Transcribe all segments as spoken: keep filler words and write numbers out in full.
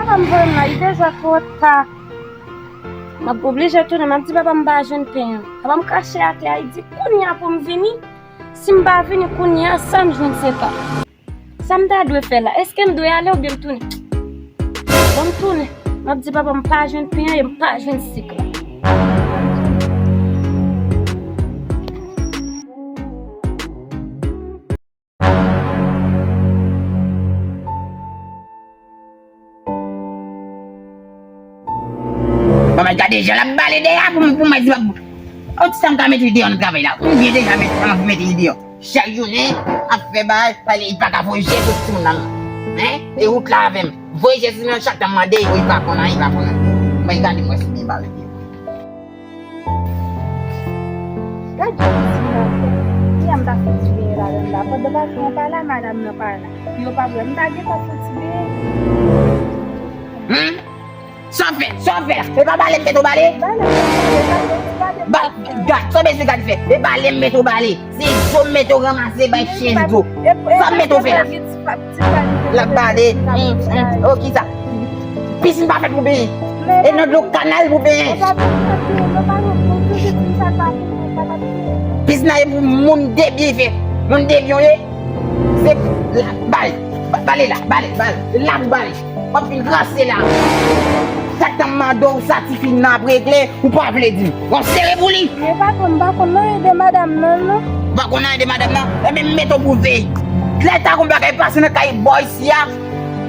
Papa m voye m la, li deja twò ta. M ap oblije tounen, m ap di papa m pa jwenn pen an. Papa m krache atè a, li di kounye a pou m vini. Si m pa vini kounye a, sa m jwenn se pa. Sa m ta dwe fè la? Èske m dwe ale oubyen m tounen? Bon, m tounen. M ap di papa m pa jwenn pen an e m pa jwenn sik la. Manman, gade jan l ap bale dèyè a pou, pou mwen di w ap. Ou ti sa m ka mete li deyò nan travay la. Ou byen deja mete, anvi mete li deyò. Chak jounen, ap fè bagay, pale, li pa ka voye je sou timoun nan. Hein? E wout la avè m. Voye je sou timoun nan, chak tan m mande, li pa konn anyen, li pa konn anyen. Mwen gade mwen si byen pale. Gad jan pisin nan fè. Kiyè m ta fouti benyen ladan l la? Pandan patwon an pa la, madanm nan pa la. Yo pa vle m ta gentan fouti benyen. Hmm? Sa w fè? Sa w fè la? E pa bale m mete w bale? Bale m mete w bale, gade, gade, gade, sa w bezwen gade fè? E bale m mete w bale. Se zo m mete w ranmase bay chen zo. Sa m mete w fè la? L ap bale. Hmm, hmm. Oh, kisa? Pisin pa fèt pou benyen. E nan dlo kanal pou benyen. Pisin nan e pou moun de byen fè. Moun de byen ye. Se la, bale. Ba-, bale la, bale, bale. La pou bale. W ap vin ranse la. Sa k tan mande w sa tifi nan ap regle, ou pa vle di m. W ap sere pou li. Men patwon, m pa konn anyen de madanm nan, non. Ou pa konn anyen de madanm nan? Ebyen, m mete w pou veye. Lè ta gon bagay pase nan kay bò isi a,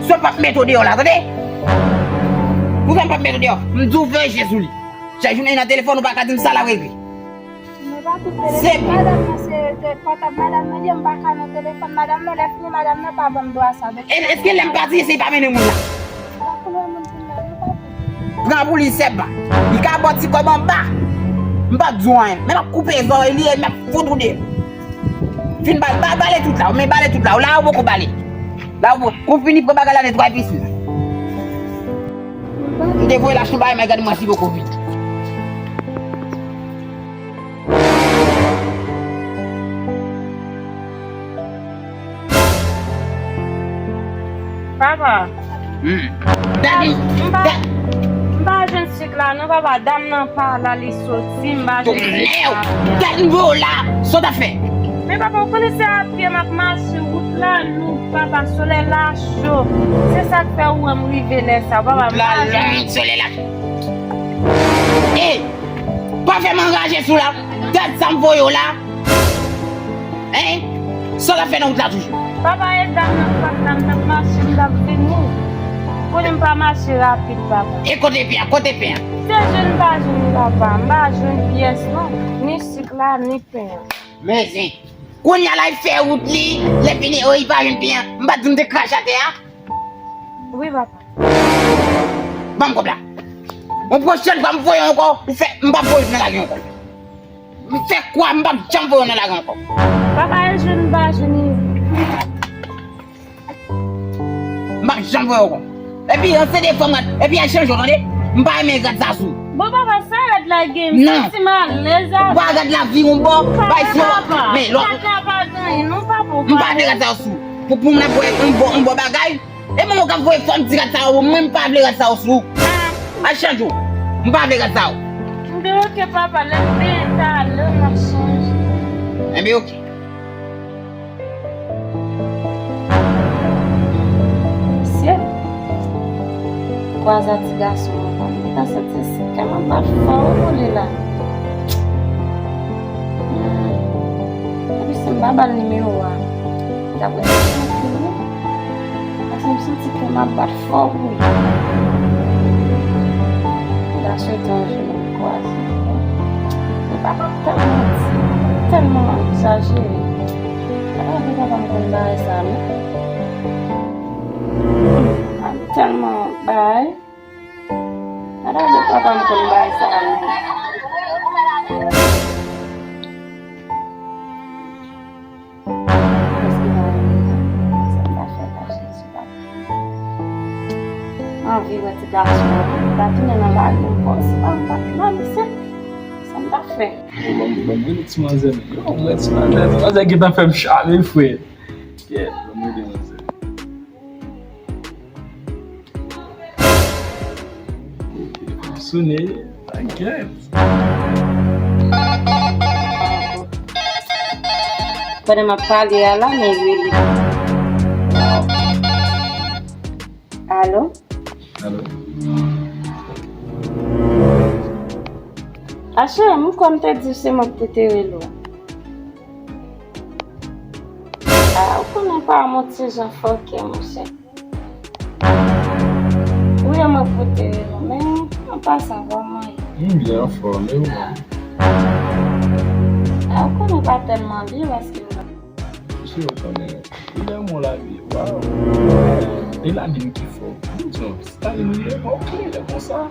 si w p ap mete w deyò la, tande? Pou sa m p ap mete w deyò, m di w veye je sou li. Chak jounen nan telefòn, ou pa ka di m sa l ap regle. Men pa tout telefòn madanm nan se, se pòtab madanm nan li ye, m pa ka nan telefòn madanm nan, lè fini madanm nan pa ban m dwa sa. E, èske lè m pati, se li pa mennen moun la? Pa konnen moun pou l la, non, pa pou. Pran pou li sèlman. Li ka ba w ti kòb anba. M p ap di w anyen. Men m ap koupe zòrèy li e m ap fout ou deyò. Fin bal, bal, bale tout la, men bale tout la. La ou poko bale. La ou poko, kou fini pran bagay la netwaye pisin. M te voye l achte yon bagay, men gade mwen si poko vini. Papa. Hmm. Daddy, m pa, da- m pa jwenn sik la non, papa. Dam nan pa la, li soti, m pa jwenn sik la. Tonèw! Gad nivo w la, sa w t ap fè? Men papa, ou konnen se a pye m ap mache, wout la lou, papa, solèy la cho. Se sa k fè ou wè m rive lè sa, papa, m pa jwenn. Wout la long, solèy la. Ey! Pa fè m anraje sou la. Gad sa m voye w la. Hein? Sa w t ap fè nan wout la toujou? Papa, e dam nan, pa dam nan, mache, m t ap vini. Konnen m pa mache rapid, papa. E kote pen an? Kote pen an? Se jwenn m pa jwenn, papa. M pa jwenn pyès, non. Ni sik la, ni pen an. Men zen. Kounye a la, l fè wout li, lè fini, o, li pa jwenn pen an. M pa t di m te krache atè a? Wi, papa. Ban m kòb la. Yon pwochèn fwa m voye w ankò, ou fè, m p ap voye w nan lari ankò. M fè kwa, m p ap janm voye w nan lari ankò. Papa, e jwenn m pa jwenn li. M p ap janm voye w ankò. Epi, ranse de fwa m gad, epi al chanje w, tande? M pa renmen rad sa sou. Bon, papa, sa rad la gen, m santi m alèz avè l. Ou pa rad la vire yon bò, bay fò. Men, lò. Rad la pa gen anyen, non, papa. M pa vle rad sa sou. Pou, pou moun ap voye yon bò, yon bò bagay. E mwen ou k ap voye fòm ti rad sa yo, mwen m pa vle rad sa yo sou ou. Al chanje w. M pa vle rad sa yo. Enben oke papa, lè m benyen talè m ap chanje. Enben oke. Mesye, kwaze a ti gason an, m ta santi si kè m ap bat fò pou li la. Hmm. Epi si m pa ba l nimewo a, li t ap rete trankil wi. Paske m santi kè m ap bat fò pou li. M ta swete yon jou nou kwaze ankò. Li pa t ap tèlman di, tèlman egzajere. Gade papa m konn bagay sa, non. M tèlman bay. Gade papa m konn bagay sa, non. Èske pa renmen sa m ta fè la, Jezi, papa? M anvi wè ti gason an, m ta tounen nan lari ankò, si pa m pa t nan misye, sa m t ap fè? Yo, ban m, ban m rele ti manzè, men. Yo, mwen ti manzè, ti manzè gentan fè m chale, frè. Yeah, ban m rele manzè. Bon, Sone, I guess. Pandan m ap pale a la, men rele. Alo? Alo? Achè, m kwè m te di w se mwen ki te rele w. Ah, ou konnen pa m on ti jan fòkè, monchè. Wi, mwen pote rele w, men an pasan, kòman w ye? M byen anfòm, e ou menm? Ah, ou konnen pa tèlman byen paske m... Mesye, ou konnen, li lè mwen lavi, waw. E lavi m ki fò. M di w, se lavi m li ye, ok, lè konsa.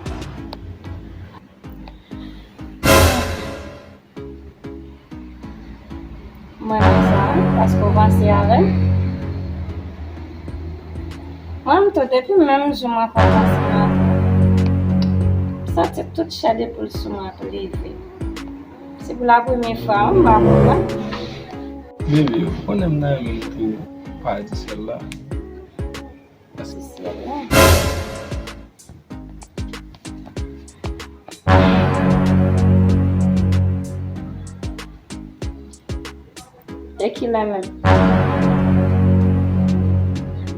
Mwen renmen sa, wi, paske w panse avè m. Mwen menm tou, depi menm jou mwen konn ansanm avè w, m santi tout chè de poul sou mwen ap leve. Se pou la premye fwa, wi, m pa konprann. Bebe, ou konnen m nan men m pou pa di sèl la. Paske sèl la. E kilè menm?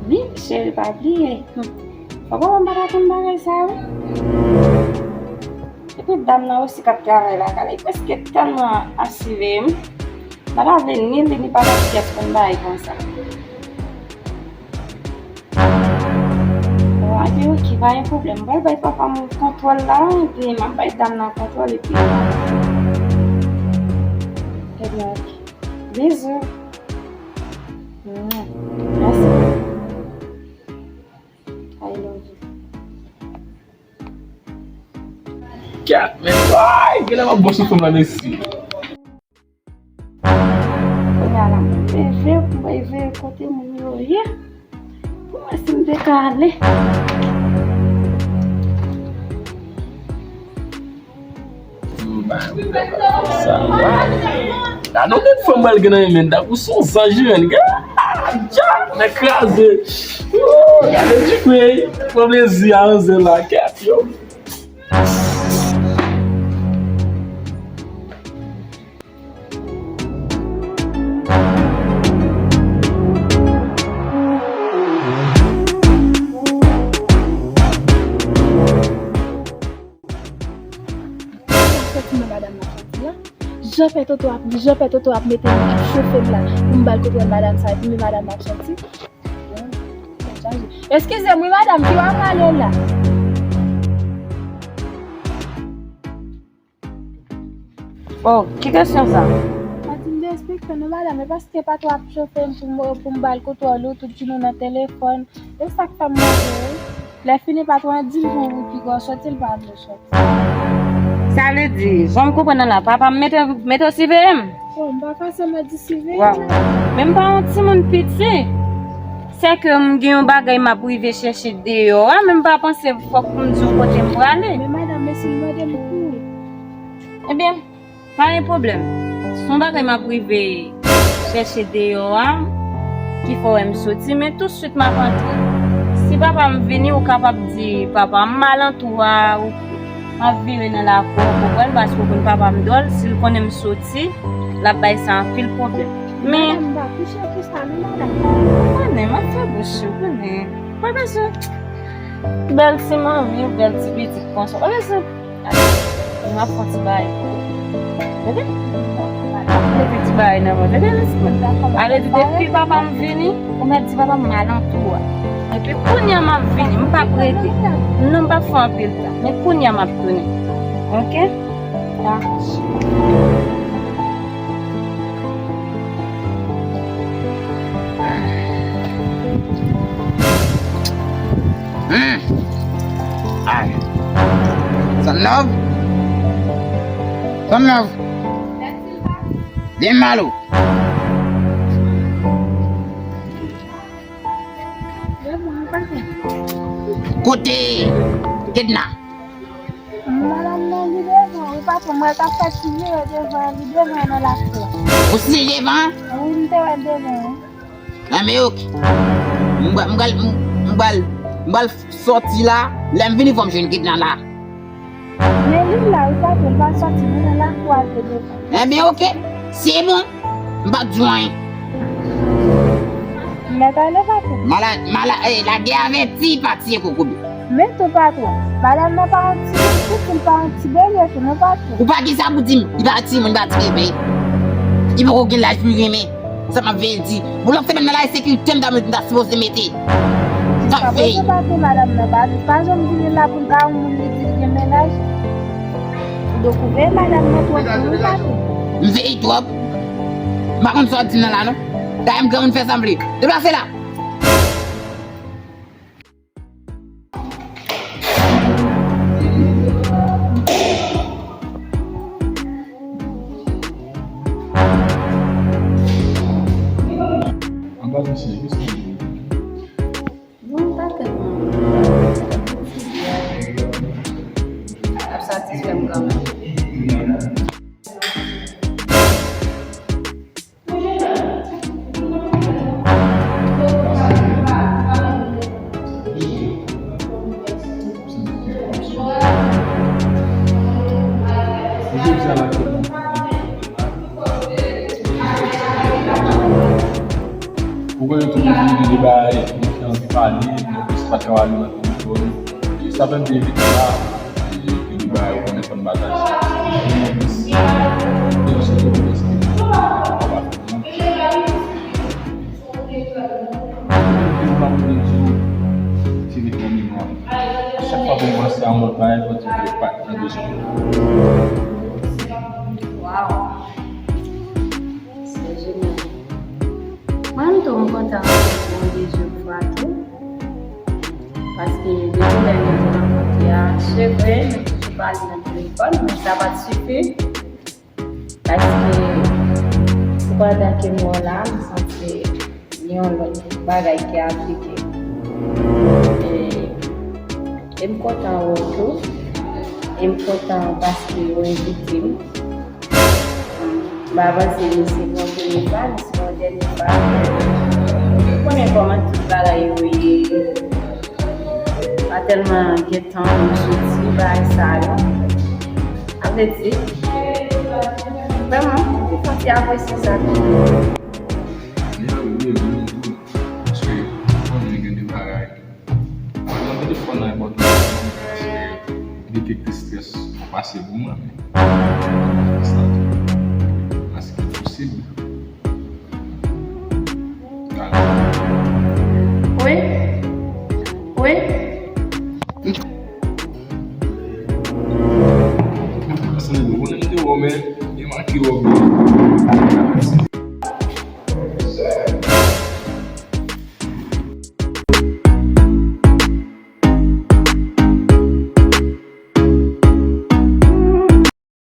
Wi, cheri, pa bliye. Hmm. Papa m pa ta konn bagay sa, wi. Epi dam nan osi k ap travay lakay la, li prèske tèlman ap siveye m. M pa ta vle ni li, ni papa m pyès konn bagay konsa. Bon, anben, ok, pa gen pwoblèm. M pral bay papa m kontwòl la, epi m ap bay dam nan kontwòl, epi... Ebyen, ok. Bizou. Mwen. Mèsi. I love you. Kat, men, ay, genlè m ap bon sou fanm la, mesi. Kounye a la, mwen leve, mwen leve kote moun yo ye. Pou mwen si m te ka ale. Sa, la, nou gen fanm pral gen nan men, men, dak ou son zanj, men, gen, ah, dja, men kraze. Oh, gade di frè, pran plezi a, anzè la, kèt, yo. Soti nan madanm nan soti an. Jan pè Toto ap, jan pè Toto ap mete m, ap chofe m la pou m ba l kontwòl madanm sa, epi men madanm nan ap soti. Eskize m wi madanm, ki w ap rale la? Oh, ki kesyon sa? Pa di m derespekte non madanm, e paske patwon ap chofe m pou m, pou m ba l kontwòl ou, tout jounen w nan telefòn. E sa k fè m manje wi. Lè fini patwon an di m pou ou piga w soti, l pa vle w soti. Sa vle di, jan m konprann nan la, papa m mete, mete w siveye m? Oh, m pa fòseman di siveye m. Waw. Men m pa yon timoun piti. Sèke m gen yon bagay m ap rive chèche deyò a, men m pa panse fòk pou m di w kote m prale. Men madanm, men si l mande m pou ou? Ebyen, pa gen pwoblèm. Se yon bagay m ap rive chèche deyò a, ki fè w wè m soti, men touswit m ap antre. Si papa m vini, ou kapab di, papa m, m alantou a, ou m ap vire nan lakou, ou konprann, paske ou konn papa m dwòl, si l konnen m soti, l ap bay sa anpil pwoblèm. Men madanm, m pa kouche pou sa non, madanm. Ou konnen, m ap fè bouch ou, ou konnen. Ou pa bezwen bèl ti manmi, ou bèl ti pitit konsa. Ou pa bezwen. M ap fè yon ti bagay pou ou. Tande? M ap mete ti bagay nan vant. Tande, Lismond? Ale di depi papa m vini, ou mèt di papa m m alantou a. Epi kounye a m ap vini, m p ap rete. Non, m p ap fè anpil tan. Men kounye a m ap tounen. Oke? Dakò. Hmm. Ay. Sanm nòv? Sanm nòv? Vin malo. Kote Kedna? Madanm nan li devan, wi patwon, mwen t ap fè ti vire devan, li devan nan lakou a. Ou si devan? Wi, m te wè devan, wi. Nan men ok. M pral, m pral, m pral, m pral sòti la, lè m vini fò m jwenn Kedna la. Men li la wi patwon, l pa sòti, li nan lakou a te devan. Ebyen, oke. Se bon. M p ap di w anyen. Mèt ale patwon. Mala, mala, eh, lagè avèti, pa tiye kokobe. Men tou patwon, madanm nan pa yon timoun, pitit li pa yon ti bebe tou non patwon. Ou pa gen sa pou di m, li pa timoun, li pa ti bebe. Li poko gen laj pou li renmen. Sa m ap veye di. Pou lòt semèn nan la, e sekirite m ta, m ta sipoze mete. Sa m ap veye. Patwon, madanm nan pa, pa janm vini la pou l ba yon moun li di li gen mennaj. Donk ou veye madanm nan twòp tou wi patwon. M veye twòp. M pa konn sa w ap di m nan la non. Dayè m granmoun fè sa m vle. Deplase la. Anba misye, kisa w di? Bon, pa tèlman. Ap satisfè m kanmenm. Ou konnen tout moun vin gen de bagay, konfyans, pale, nou plis pa ka pale nan telefòn. Sa fè m te envite la, e gen de bagay ou konnen fò n pataje. Mwen plis, mwen se te plis ki pa fè mwen. Mwen pa mande di w, se li pou memwa m. Chak fwa pou m panse a yon lòt bagay, fò di ke pa nan bezwen. Wow! Se jenyal. Mwen menm tou, mwen kontan rankontre w yon dezyèm fwa tou. Paske depi lè nou te rankontre a, se vre, nou toujou pale nan telefòn, men sa pa t sifi. Paske, pandan ke m wè w la, m santi gen yon lòt bagay ki aplike. E, e m kontan wè w tou. E m kontan paske w envite m. M pa panse nou se yon premye fwa, nou se yon dènye fwa. Ou konnen kòman tout bagay yo ye. Pa tèlman gen tan pou m soti, bagay sa yo. Sa vle di, vrèman, m santi apresye sa tou. Li anvi revini tou, paske ou konnen gen de bagay. Nan telefòn nan enpòtan, paske li te pi strès pase pou mwen, men.